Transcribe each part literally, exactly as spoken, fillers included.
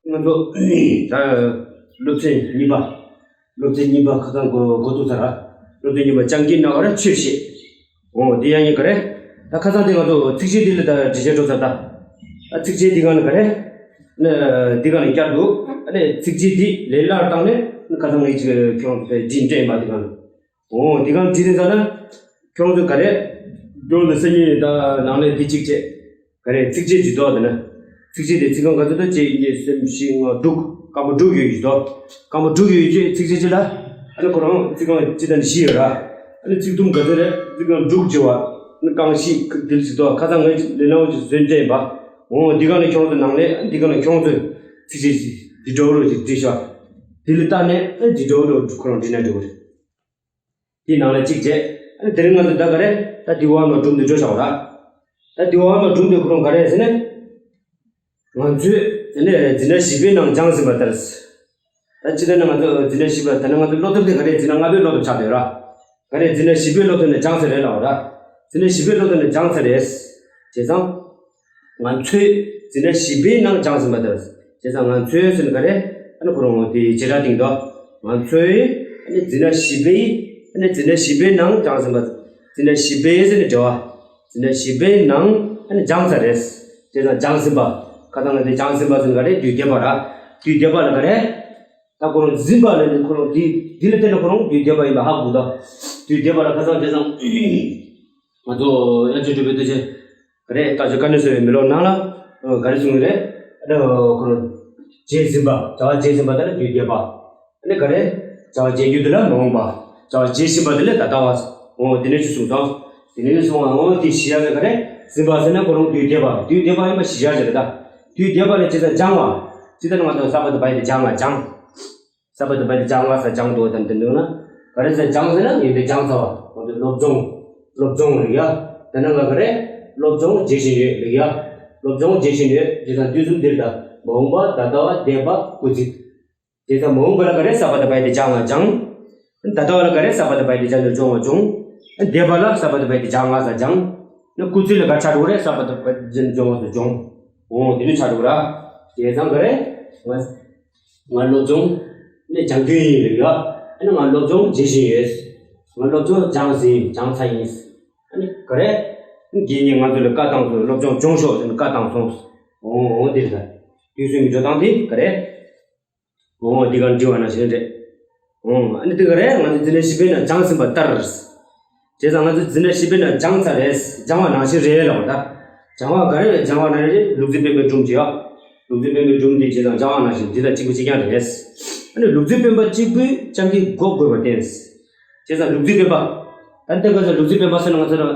ང་ཚོ་ད་སློབ་ཚན་གཉིས་པ། སློབ་ཚན་གཉིས་པ་ཁ་སང་གོ་གོ་ཐུབ་ཚར་ར། སློབ་ཚན་གཉིས་པ་སྤྱང་ཀིའི་རྣ་བར་ཆོས་བཤད། འོ་དེ་ཡང་ཡིན་ག་རེད། ད་ཁ་སང་དེ་ང་ཚོ་ཚིགས་བཅད་འདི་ལ་ད་འགྲེལ་བཤད་འགྲོ་ཚར་ད། ཨ་ཚིགས་བཅད་འདི་གང་ལ་ག་རེད། ཨ་འདི་གང་ལ་བསྐྱར་དུ་ཨ་ནི་ཚིགས་བཅད་འདི་ལས་སླར་བཏང་ནས་ཁ་སང་ངས་ཅིག་ཁྱོད་ཚོ་འགྲེལ་བཤད་མ་འདི་གང་ལ། འོ་འདི་གང་བྲིས་ནས་ཟ་ན། ཁྱོད་ཚོ་ག་རེད། ཁྱོད་ཚོ་སེམས་ཉིད་ད་ནང་ལས་འདི་གཅིག་བྱས། ག་རེ་ཚིགས་བཅད་ཀྱི་མདོ་དེ་ན། ཚིགས་བཅད་དེ་ཚིག་རྐང་ག་ཚོད་དང་གཅིག་གཉིས་གསུམ་བཞི་ལྔ་དྲུག་རྐང་པ་དྲུག་ཡོད་ཀྱི་མདོ། རྐང་པ་དྲུག་ཡོད་ཀྱི་ཚིགས་བཅད་གཅིག་ལ། ཨ་ནི་ཁོ་རང་ཚིག་རྐང་གཅིག་དང་བཞི་ཡོད་ར། ཨ་ནི་ཚིག་དུམ་ག་ཚོད་རེད། ཚིག་རྐང་དྲུག་བྱས་པ། ཨ་ནི་རྐང་བཞི་དེ་ལ་ཅིག་མདོ་ཁ་སང་ངས་ལས་སྣང་བ་ཅིག་བཟོས་འདྲ་ཡིན་པ། འོ་འདི་གང་ལ་ཁྱོད་ཚོ་ནང་ལས་འདི་གང་ལ་ཁྱོད་ཚོས་ཚིགས་བཅད་ཅིག་འདི་འདྲ་བོ་རུ་ཅིག་བྲིས་ཤོག་དེ་ལ་བལྟས་ནས་ཨ་འདི་འདྲ་བོ་རུ་ཁོ་རང་བྲིས་ན་འགྲིག་གི་རེད། དེའི་ནང་ལ་གཅིག་བྱས། ཨ་ནི་དེ་རིང་ང་ཚོ་ད་ག་རེ། ད་དེ་བར་མ་གྲུབ་འདི་འགྲོ་བཞག་ར། ད་དེ་བར་མ་གྲུབ་འདི་ཁོ་རང་ག་རེ་ཟེར་ན། ང་ཚོས་ཨ་ནི་འཛིན་གྲྭ་བཞི་པའི་ནང་སྦྱངས་ཟིན་པ་ལྟར། ད་ཅི་ལྟར་ན་ང་ཚོ་འཛིན་གྲྭ་བཞི་པ་ད་ནི་ང་ཚོ་སློབ་དེབ་དེ་ག་རེ་འཛིན་གྲྭ་ལྔ་པའི་སློབ་དེབ་ཆགས་བསྡད་ར། ག་རེ་འཛིན་གྲྭ་བཞི་པའི་སློབ་དེབ་ནས་སྦྱངས་ཚར་རེད་ལབ་ར། འཛིན་གྲྭ་བཞི་པའི་སློབ་དེབ་ནས་སྦྱངས་ཚར་རེད། བྱས་ཙང་། ང་ཚོས་འཛིན་གྲྭ་བཞི་པའི་ནང་སྦྱངས་ཟིན་པ་དང་། བྱས་ཙང་ང་ཚོས་ཟེར་ན་ག་རེ། ཨ་ནི་ཁོ་རང་དེ་བྱེ་བྲག་སྟེང་དུ། ང་ཚོས་ཨ་ནི་འཛིན་གྲྭ་བཞི་པའི། ཨ་ནི་འཛིན་གྲྭ་བཞི་པའི་ནང་སྦྱངས་ཟིན་པ། འཛིན་གྲྭ་བཞི་པའི་ཟེར་ནས་འབྲེལ་བ། འཛིན་གྲྭ་བཞི་པའི་ནང་ཨ་ནི་སྦྱངས་ཚར་རེད། བྱས་ཙང་སྦྱངས་ཟིན་པ། ཁ་སང་ང་ཚོས་སྦྱངས་ཟིན་པ་ཟེར་ན་ག་རེ་དུས་འདས་པ་ར། དུས་འདས་པ་ལ་ག་རེ། ད་ཁོ་རང་འཛིན་པ་ལ་ནི་ཁོ་རང་དེ་དེ་ལ་བརྟེན་ནས་ཁོ་རང་དུས་འདས་པ་ཡིན་པ་ཧ་གོ་ད། དུས་འདས་པ་ལ་ཁ་སང་བྱས་ཙང་། ང་ཚོ་དབྱར་ཆོས་སྒྲུབ་པའི་དུས་ཆེན། ག་རེ་ལྟ་ཆོས་དཀའ་གནད་གསོ་བའི་མེ་ལོང་ནང་ལ། ག་རེ་གསུངས་ཡོད་རེད། ཨ་ནི་ཁོ་རང་། བརྗེད་ཟིན་པ་བྱ་བ་བརྗེད་ཟིན་པ་དེ་ལ་དུས་འདས་པ། ཨ་ནི་ག་རེ། བྱ་བ་བརྗེད་རྒྱུ་དེ་ལ་མ་འོངས་པ། བྱ་བ་བརྗེད་བཞིན་པ་དེ་ལ་ད་ལྟ་བ། འོ་དེ་ནས་ཅི་གསུངས་དང་། དེ་ནས་གསུངས་པ་འོ་དེ་ཤེས་ཡ་ག་རེ། ཟིན་པ་ཟེར་ན་ཁོ་རང་དུས་འདས་པ་དུས་འདས་པ་ཡིན་པ་ཤེས་ཡ་ཟེར་རེད་ད། དུས་འདས་པ་ལ་བྱས་ཙང་སྦྱང་བ། ཇི་ལྟར་ང་ཚོ་ས་པ་ཏ་པ་ཡ་ཏ་སྦྱང་བ་སྦྱང་། ས་པ་ཏ་པ་ཡ་ཏ་སྦྱང་བ་ས་སྦྱང་དོ་དམ་དེ་འདུག་ན། ག་རེ་ཟེར་སྦྱང་ཟེར་ན་ཡོན་ཏན་སྦྱང་ཚར་བ་ང་ཚོ་སློབ་སྦྱོང་། སློབ་སྦྱོང་རེད་ཡ། དེ་ནང་ལ་ག་རེ། སློབ་སྦྱོང་བྱེད་བཞིན་ཡོད་རེད་ཡ། སློབ་སྦྱོང་བྱེད་བཞིན་ཡོད་དེ་དང་དུས་གསུམ་འདིར་ད་མ་འོངས་པ་ད་ལྟ་བ་འདས་པ་སྐུལ་ཚིག་དེ་ལྟར་མ་འོངས་པ་ལ་ག་རེ་ས་པ་ཏ་པ་ཡ་ཏ་སྦྱང་ལ་སྦྱང་། ད་ལྟ་བ་ལ་ག་རེ་ས་པ་ཏ་པ་ཡ་ཏ་སྦྱང་ལ་སྦྱོང་བ་སྦྱོང་། འདས་པ་ལ་ས་པ་ཏ་པ་ཡ་ཏ་སྦྱང་ང་ས་སྦྱང་། ན་སྐུལ་ཚིག་ལ་ག་ཆ་འགྲོ་རེ་ས་པ་ཏ་པ་ཡ་ཏ་སྦྱང་བ་ས་སྦྱོང་། འོ་དེ་ནི་ཆ་འགྲོ་ར། བྱས་ཙང་ག་རེ། ང་ང་སློབ་སྦྱོང་ནི་སྦྱང་རྒྱུ་ཡིན་ལ་ཡ། ཨ་ནི་ང་སློབ་སྦྱོང་བྱེད་བཞིན་ཡོད། ང་སློབ་སྦྱོང་སྦྱངས་ཟིན་སྦྱངས་ཚར་ཡིན། ཨ་ནི་ག་རེ། རྒན་གྱིས་ང་ཚོ་ལ་བཀའ་བཏང་སོང་སློབ་སྦྱོང་སྦྱོང་ཤོག་ཟེར་ནས་བཀའ་བཏང་སོང་། འོ་འོ་དེ་རེད་ད། དུས་ཚོད་ཀྱི་འགྲོ་སྟངས་དེ་ག་རེ། འོ་འདི་གར་འདྲི་བ་ནང་བཞིན་རེད། འོ་ཨ་ནི་དེ་ག་རེད་ང་ཚོ་འཛིན་གྲྭ་བཞི་པའི་ནང་སྦྱངས་ཟིན་པ་ལྟར། བྱས་ཙང་ང་ཚོ་འཛིན་གྲྭ་བཞི་པའི་ནང་སྦྱངས་ཚར་རེད། སྦྱང་བ་ནང་བཞིན་རེད་ལབ་པ་ད། སྦྱང་བ་ག་རེ་རེད་སྦྱང་བ་ནང་རེད་ལུག་རྫི་སྤེན་པའི་སྒྲུང་བྱེད་ཡ། ལུག་རྫི་སྤེན་པའི་སྒྲུང་འདི་བྱས་ཙང་སྦྱང་བ་ནང་བཞིན་འདི་དང་གཅིག་པ་གཅིག་རྐྱང་རེད། ཨ་ནི་ལུག་རྫི་སྤེན་པ་གཅིག་པུས་སྤྱང་ཀི་འགོག་དགོས་པར་བརྟེན། བྱས་ཙང་ལུག་རྫི་སྤེན་པ། ད་ལྟ་ག་ཚོད་ལུག་རྫི་སྤེན་པ་ཟེར་ན་ང་ཚོ་རང་།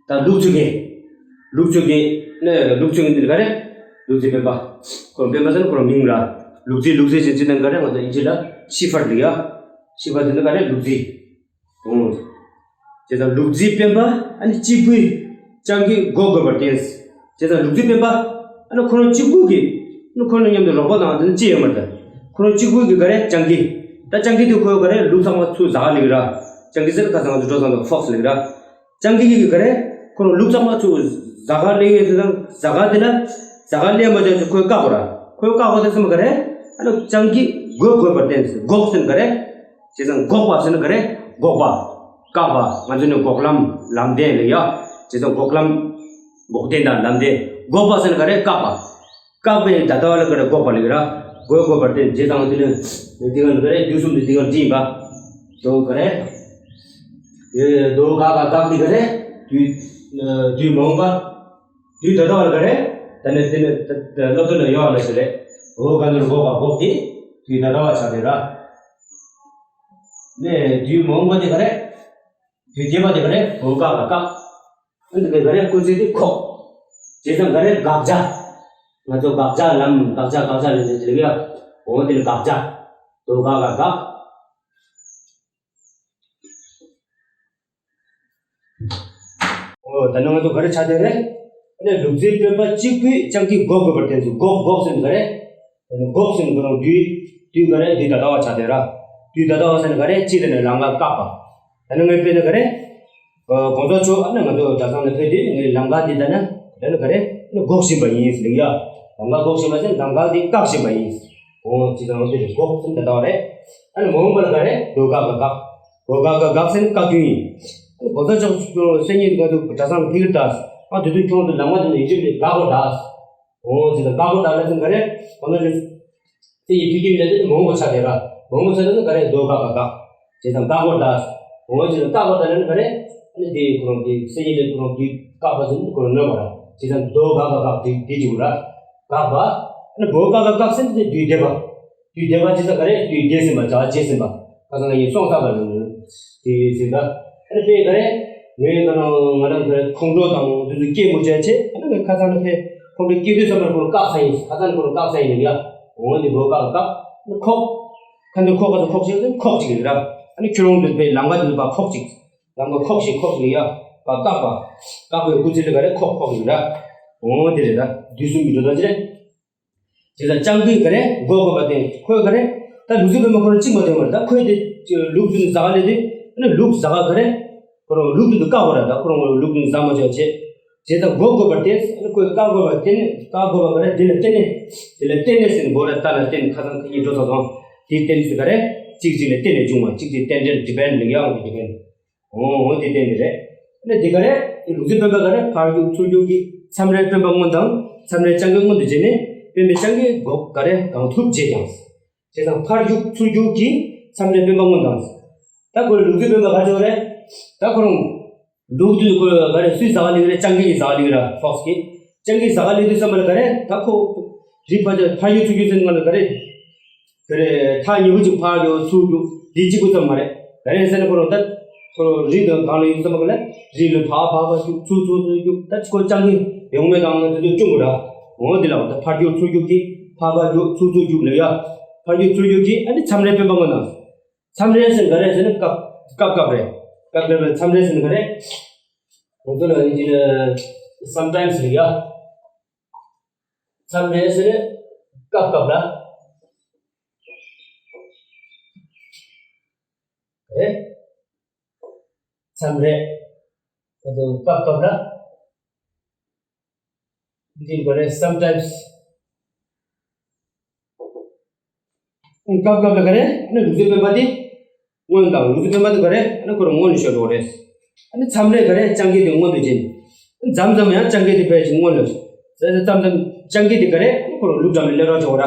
ད་ལུག་འཚོ་མཁན། ལུག་འཚོ་མཁན། ནས་ལུག་འཚོ་མཁན་འདི་ག་རེ། ལུག་རྫི་སྤེན་པ། ཁོ་སྤེན་པ་ཟེར་ན་ཁོ་རང་མིང་ར། ལུག་རྫི་ལུག་རྫི་ཟེར་ཅི་དང་ག་རེ་ང་ཚོ་ཨིན་ཇི་ལ་ཤི་ཕར་ལབ་ཡ། ཤི་ཕར་དེ་ནི་ག་རེ་ལུག་རྫི། ཨོ། བྱས་ཙང་ལུག་རྫི་སྤེན་པ་ཨ་ནི་གཅིག་པུས་སྤྱང་ཀི་འགོག་དགོས་པར་བརྟེན། བྱས་ཙང་ལུག་རྫི་སྤེན་པ་ཨ་ནི་ཁོ་རང་གཅིག་པུ་གིས་ཨ་ནི་ཁོ་རང་མཉམ་དུ་རོགས་པ་དང་དེ་ནི་ཅི་ཡོད་མ་རེད། ཁོ་རང་གཅིག་པུ་གིས་ག་རེ་སྤྱང་ཀི། ད་སྤྱང་ཀི་དེ་ཁོ་ག་རེ་ལུག་ཚང་མ་ཚུར་ཟ་ག་ལེགས་ར། སྤྱང་ཀི་ཟེར་ཁ་སང་ང་ཚོ་འགྲོ་སོང་དང་ཕོགས་ལེགས་ར། སྤྱང་ཀི་གིས་ག་རེ། ཁོ་རང་ལུག་ཚང་མ་ཚུར་ཟ་ག་ལེགས་ཡོད་དེ་དང་ཟ་ག་དེ་ལ། ཟ་ག་ལེན་པ་ཅན་ཚོ་ཁོས་བཀག་གོ་ར། ཁོས་བཀག་གོ་དེ་ཚོ་མ་ག་རེ། ཨ་ནི་སྤྱང་ཀི་འགོག་དགོས་པར་བརྟེན་འགོག་ཟེར་ག་རེ། བྱས་ཙང་འགོག་པ་ཟེར་ན་ག་རེ། འགོག་པ། བཀག་པ། ང་ཚོ་ནི་འགོག་ལམ་ལམ་བདེན་ལ་ཡ། བྱས་ཙང་འགོག་ལམ། འགོག་བདེན་དང་ལམ་བདེན། འགོག་པ་ཟེར་ན་ག་རེ་བཀག་པ། བཀག་པའི་ད་ལྟ་བ་ལ་ག་རེ་འགོག་པ་ལ་ཡོད་ར། འགོག་དགོས་པར་བརྟེན་བྱས་ཙང་འདི་ནི། འདི་ག་ནི་ག་རེ་དུས་གསུམ་དུ་འདི་ག་འདྲི་ཡིན་པ། དོ་ག་རེ། ཡོད་ཡོད་དོ་ག་ག་བཀག་འདི་ག་རེ། དུས། དུས་མ་འོངས་པ། དུས་ད་ལྟ་བ་ལ་ག་རེ། ད་ནི་དེ་ནི་སློབ་དོན་ལ་ཡོད་ཨ་ལ་ཞིག་རེད། འོ་ག་ནི་འགོག་པ་འགོག་སྟེ། དུས་ད་ལྟ་བ་ཆགས་ཏེ་ར། ནས་དུས་མ་འོངས་པ་དེ་ག་རེ། དུས་འདས་པ་དེ་ག་རེ་འོ་བཀག་ལ་བཀག་ཨ་འདི་ག་རེ་སྐུལ་ཚིག་དེ་ཁོག་བྱས་ཙང་ག་རེ་དགག་བྱ། ང་ཚོ་དགག་བྱ་ལམ་དགག་བྱ་དགག་བྱ་ལ་འདི་ལ་ཡ། འོ་འདི་ལ་དགག་བྱ། དོ་བཀག་ལ་བཀག་འོ་ད་ནི་ང་ཚོ་ག་རེ་ཆགས་བསྡད་རེད། ཨ་ནི་ལུག་རྫིའི་སྤེན་པ་གཅིག་པུས་སྤྱང་ཀི་འགོག་དགོས་པར་བརྟེན་ཚུལ་འགོག་འགོག་ཟེར་ནི་ག་རེ། འགོག་ཟེར་ནི་ཁོ་རང་དུས་དུས་ག་རེ་དུས་ད་ལྟ་བ་ཆགས་བསྡད་ར། དུས་ད་ལྟ་བ་ཟེར་ནི་ག་རེ་གཅིག་དེ་ནི་ལམ་ཁ་བཀག་པ། ད་ནི་ངས་དཔེར་ན་ག་རེ། གོང་ས་མཆོག་ཨ་ནི་ང་ཚོ་གྲྭ་ཚང་ནས་ཕེབས་དུས་ངའི་ལམ་ཁ་དེ་ད་ནི་ད་ནི་ག་རེ་ཨ་ནི་འགོག་བཞིན་པ་ཡིན་ཟེར་ཡ། ལམ་ཁ་འགོག་བཞིན་པ་ཟེར་ན་ལམ་ཁ་དེ་བཀག་བཞིན་པ་ཡིན། འོ་ཅི་ཙམ་འོ་དེ་རེད། འགོག་ཟེར་ན་དེ་ལྟ་བ་རེད། ཨ་ནི་མ་འོངས་པ་ལ་ག་རེ། ཟློས་དགག་ག་དགག་ཟློས་དགག་ག་དགག་ཟེར་ན་བཀག་རྒྱུ་ཡིན། ཨ་ནི་གོང་ས་མཆོག་གསེར་ཉི་ང་ཚོ་གྲྭ་ཚང་ལ་ཕེབས་ཀྱི་རེད་ད། ཨ་དེ་དུས་ཁྱོད་ཚོ་ལམ་ཁ་དེ་ནས་ཡིན་གཅིག་མིན་གཅིག་བཀག་དགོས་ད། འོ་ཅི་ཙམ་བཀག་དགོས་ད་ལ་ཟེར་ན་ག་རེ། གོང་ས་མཆོག་སྲིད་ཀྱི་ཕི་ཀི་མི་ལ་དེ་མང་པོ་ཆགས་བསྡད་ར། མང་པོ་ཆགས་བསྡད་ན་ག་རེ། ཟློས་དགག་ག་དགག་བྱས་ཙང་བཀག་དགོས་ད། འོ་ཅི་ལ་བཀག་དགོས་ད་ལ་ནི་ག་རེ། ཨ་ནི་དེ་ཁོ་རང་གི་སྲིད་ཀྱི་ལས་ཁོ་རང་གི་བཀག་པ་ཟིན་ཁོ་རང་ནོར་བ་ར། བྱས་ཙང་ཟློས་དགག་ག་དགག་དེ་དེ་བྱེད་དགོས་ར། དགག་པ། ཨ་ནི་ཟློས་དགག་ག་དགག་ཟིན་དེ་དུས་འདས་པ། དུས་འདས་པ་བྱས་ཙང་ག་རེ། དུས་འདས་ཟིན་པ། བྱ་བ་བྱས་ཟིན་པ། ཁ་སང་ལ་ཡིན་སོང་ཚར་བ་རེད། དེ་ཡོད་ཟིན་ད། ཨ་ནི་དཔེ་ག་རེ། ངས་ག་རང་ང་རང་གི་ཁོང་ཁྲོ་དང་དེ་ཚོ་སྐྱེ་མི་བྱ་བྱེད། ཨ་ནི་ངས་ཁ་སང་ལ་ཕེ་ཁོང་ཁྲོ་སྐྱེ་དུས་ཙམ་པར་ཁོ་རང་བཀག་ས་ཡིན། ཁ་སང་ཁོ་རང་བཀག་ས་ཡིན་ཡ། འོ་འདི་ཟློས་དགག་ག་དགག་ཨ་ནི་ཁོག་ཁ་འདི་ཁོག་ག་ཚོ་ཁོག་ཅིག་ཁོག་ཅིག་ཡིན་ར། ཨ་ནི་ཁྱོད་རང་འདི་པའི་ལམ་ཁ་འདི་པ་ཁོག་ཅིག་ལམ་ཁ་ཁོག་ཅིག་ཁོག་ཅིག་ཡ། པ་བཀག་པ། བཀག་པའི་སྐུལ་ཚིག་ལ་ག་རེ། ཁོག་ཁོག་ཡིན་ར། འོ་འདི་རེད་ད། དུས་གསུམ་གྱི་འགྲོ་སྟངས་ཅི་རེད། བྱས་ཙང་སྤྱང་ཀིས་ག་རེ། འགོག་དགོས་པ་དེ་ཁོས་ག་རེ། ད་ལུག་རྫི་སྤུན་པ་ཁོ་རང་གཅིག་མ་དོན་པར་ད་ཁོས་དེ་ལུག་རྫི་ཟ་ག་ལས་དེ། ཨ་ནི་ལུག་ཟ་ག་ག་རེ། ཁོ་རང་ལུག་དེ་དུ་བཀག་པ་ར། ད་ཁོ་རང་ལུག་དེ་ཟ་མ་བྱ་བྱེད། བྱས་ཙང་འགོག་དགོས་པ་དེ། ཨ་ནི་ཁོས་བཀག་དགོས་པ་དེ་ནི། བཀག་དགོས་པ་ག་རེ། དེ་ལ་བརྟེན་ནས། དེ་ལ་བརྟེན་ནས་ཟེར་ནས་འགོག་ལ་ད་ལ་བརྟེན་ནས་ཁ་སང་ཁ་ཉིན་འགྲོ་ཚར་སོང་། དེའི་བརྟེན་ནས་ག་རེ། གཅིག་གཅིག་ལ་བརྟེན་ནས་བྱུང་བ། གཅིག་གཅིག་བརྟེན་འབྲེལ། ཌི་པེན་ཌི་ལ་ཡང་ཌི་པེན་ཌི། འོ་འོ་དེ་བསྟན་ནི་རེད། ཨ་ནི་དེ་ག་རེ། ལུག་རྫི་སྤུན་པ་ག་རེ། ཕར་རྒྱུག་ཚུར་རྒྱུག་གི་མཚམས་རེ་སྤུན་པ་སྔོན་དང་། མཚམས་རེ་སྤྱང་ཀི་སྔོན་དུ་བྱས་ནས། སྤུན་པའི་སྤྱང་ཀིའི་འགོག་ག་རེ། གང་ཐུབ་བྱེད་ཀྱང་། བྱས་ཙང་ཕར་རྒྱུག་ཚུར་རྒྱུག་གི་མཚམས་རེ་སྤུན་པ་སྔོན་དང་། ད་ཁོ་ལུག་རྫི་སྤུན་པ་ག་ཅོག་རེད། ད་ཁོ་རང་ལུག་དུས་ཁོ་ག་རེ། སུའི་ཟ་ག་ལུག་རེད། སྤྱང་ཀི་ཡི་ཟ་ག་ལུག་ར། ཕོགས་ཀྱི་སྤྱང་ཀི་ཟ་ག་ལུག་དུས་ཙམ་པ་ལ་ག་རེ། ད་ཁོ་རི་ཕར་ཕར་རྒྱུག་ཚུར་རྒྱུག་ཟེར་ནས་ང་ལ་ག་རེ། དེ་རེད། ཐག་ཉེ་པོ་ཅིག་ཕར་རྒྱུག་ཚུར་རྒྱུག་འདི་གཅིག་པུ་ཙམ་མ་རེད། ག་རེ་ཟེར་ན་ཁོ་རང་ད་ཁོ་རང་རི་འདི་སྒང་ལ་ཡོད་ཙམ་པ་ལ་རི་ལ་ཕར་ཕར་ཕར་རྒྱུག་ཚུར་ཚུར་ཚུར་རྒྱུག་ད་ཁོ་སྤྱང་ཀི་ཡོང་མེད་དང་དེ་ཚོ་སྐྱོང་དགོས་ར། འོ་འདི་ལ་འོ་ད་ཕར་རྒྱུག་ཚུར་རྒྱུག་གི་ཕར་ཕར་རྒྱུག་ཚུར་ཚུར་རྒྱུག་ལབ་ཡ། ཕར་རྒྱུག་ཚུར་རྒྱུག་གི་ཨ་ནི་མཚམས་རེ་སྤུན་པ་སྔོན་དང་། མཚམས་རེ་ཟེར་ན་ག་རེ་ཟེར་ན་སྐབས་སྐབས་སྐབས་རེད། སྐབས་སྐབས་རེད། མཚམས་རེ་ཟེར་ན་ག་རེ། ང་ཚོ་ལ་ཨིན་ཇི་ལ་སམ་ཊའིམ་སི་ལབ་ཡ། མཚམས་རེ་ཟེར་ན་སྐབས་སྐབས་ལ། རེད། མཚམས་རེ། ཨ་ཏོ་སྐབས་སྐབས་ལ། འདི་ག་རེ། སམ་ཊའིམ་སི། སྐབས་སྐབས་ལ་ག་རེ། ཨ་ནི་ལུག་རྫི་སྤུན་པ་དེ། སྔོན་དང་། ལུག་རྫི་སྤུན་པ་དེ་ག་རེ། ཨ་ནི་ཁོ་རང་སྔོན་ནས་ཤོར་འགྲོ་རེད། ཨ་ནི་མཚམས་རེ་ག་རེ། སྤྱང་ཀི་དེ་སྔོན་དུ་ཕྱིན། མཚམས་མཚམས་ཡང་སྤྱང་ཀི་དེ་ཕལ་ཆེར་སྔོན་ལ། མཚམས་མཚམས་སྤྱང་ཀི་དེ་ག་རེ། ཨ་ནི་ཁོ་རང་ལུག་འགྲམ་ལ་སླེབས་རོགས་བྱེད་འོ་ར།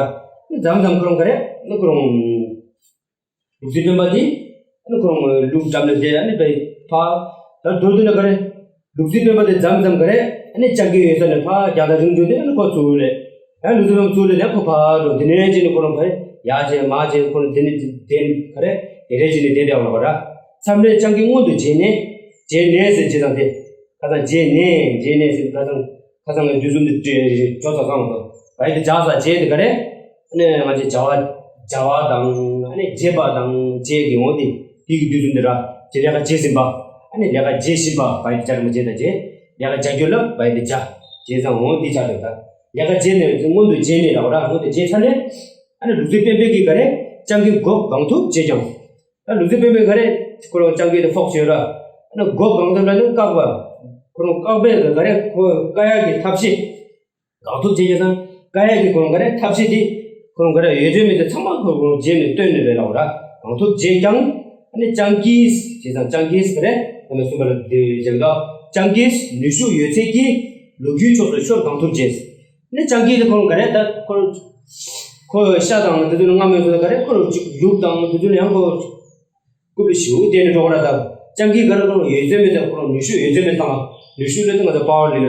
མཚམས་མཚམས་ཁོ་རང་ག་རེ། ཨ་ནི་ཁོ་རང་ལུག་རྫི་སྤུན་པ་དེ། ཨ་ནི་ཁོ་རང་ལུག་འགྲམ་ལ་བསྡད། ཨ་ནི་ཕར། ད་མདོར་བསྡུས་ན་ག་རེ། ལུག་རྫི་སྤུན་པ་དེ་མཚམས་མཚམས་ག་རེ། ཨ་ནི་སྤྱང་ཀི་ཡོད་ས་ནས་ཕར་རྒྱག་དང་རིང་འགྲོ་དུས་ཨ་ནི་ཁོ་ཚུར་སླེབས། ཡང་ལུག་རྫི་སྤུན་པ་ཚུར་སླེབས་ནས་ཁོ་ཕར་འགྲོ། དེ་ནས་བྱས་ནས་ཁོ་རང་ཕར་ཡར་བྱས་མར་བྱས་ཁོ་རང་དེ་ནས་དེ་ག་རེ། དེ་རེ་བྱས་ནས་བསྡད་བསྡད་ཡོང་ལ་བ་ར། མཚམས་རེ་སྤྱང་ཀི་སྔོན་དུ་བྱས་ནས། བྱས་ནས་ཟེར་བྱས་དང་དེ། ཁ་སང་བྱས་ནས། བྱས་ནས་ཟེར་ཁ་སང་། ཁ་སང་ངས་དུས་གསུམ་དུ་བྲིས་བྲོ་ཚ་ཚང་དུ། བ་ཡི་དེ་བྱ་ས་བྱས་དེ་ག་རེ། ཨ་ནི་ང་ཚོས་བྱ་བ། བྱ་བ་དང་། ཨ་ནི་བྱེད་པ་དང་བྱེད་ཀྱི་འོ་དེ། དེ་གི་དུས་གསུམ་དུ་ར། བྱེད་ལས་ཀ་བྱེད་བཞིན་པ། ཨ་ནི་ལས་ཀ་བྱེད་བཞིན་པ། བ་ཡི་དེ་བྱ་རིང་པོ་བྱེད་དང་བྱེད། ལས་ཀ་བྱ་རྒྱུ་ལ་བ་ཡི་དེ་བྱ། བྱས་ཙང་འོ་དེ་བྱ་དེ་ད། ལས་ཀ་བྱས་ནས་སྔོན་དུ་བྱས་ནས་ལབ་ར། སྔོན་དུ་བྱས་ཚར་ནས། ཨ་ནི་ལུག་རྫི་སྤུན་པས་ཀྱིས་ག་རེ། སྤྱང་ཀི་འགོག་གང་ཐུབ་བྱེད་ཀྱང་། ད་ལུག་རྫི་སྤུན་པས་ག་རེ། ཁོ་རང་སྤྱང་ཀི་དེ་ཕོག་བྱས་ར། ཨ་ནི་འགོག་གང་ཐུབ་ལ་ནི་བཀག་པ། ཁོ་རང་བཀག་པས་ག་རེ། ཁོ་བཀག་ཡག་གི་ཐབས་ཤེས། གང་ཐུབ་བྱེད་ཀྱང་ཚང་། བཀག་ཡག་གི་ཁོ་རང་ག་རེ་ཐབས་ཤེས་དེ། ཁོ་རང་ག་རེ་ཡོད་ཚད་མེད་ཚད་ཚང་མ་ཁོ་རང་རྗེས་ནས་བཏོན་ནས་རེད་ལབ་ར། གང་ཐུབ་བྱེད་ཀྱང་། ཨ་ནི་སྤྱང་ཀིས། བྱས་ཙང་སྤྱང་ཀིས་ག་རེ། ཨ་ནི་གསུམ་པ་ལ་དེ་བྱེད་འདུག་སྤྱང་ཀིས་ནུས་ཤུགས་ཡོད་ཚད་ཀྱིས་ལུག་ཁྱུའི་ཕྱོགས་སུ་ཤོར་གང་ཐུབ་བྱས། ཨ་ནི་སྤྱང་ཀི་དེ་ཁོ་རང་ག་རེ་ད་ཁོ། ཁོ་ཤ་དང་དེ་ཚོ་ལ་རྔ་མོས་སོ་ག་རེ། ཁོ་རང་ཅིག་ལུག་དང་དེ་ཚོ་ལ་ཡང་ཁོ། རྐུབ་ལ་ཞེ་པོ་བསྡད་ནས་འགྲོ་གི་ར། ད་སྤྱང་ཀི་ག་རེ་ཁོ་རང་ཡོད་ཚད་མེད་ཚད་ཁོ་རང་ནུས་ཤུགས་ཡོད་ཚད་མེད་ཚང་མ། ནུས་ཤུགས་ལ་དེ་ང་ཚོ་པ་ཝར་ལབ་ར།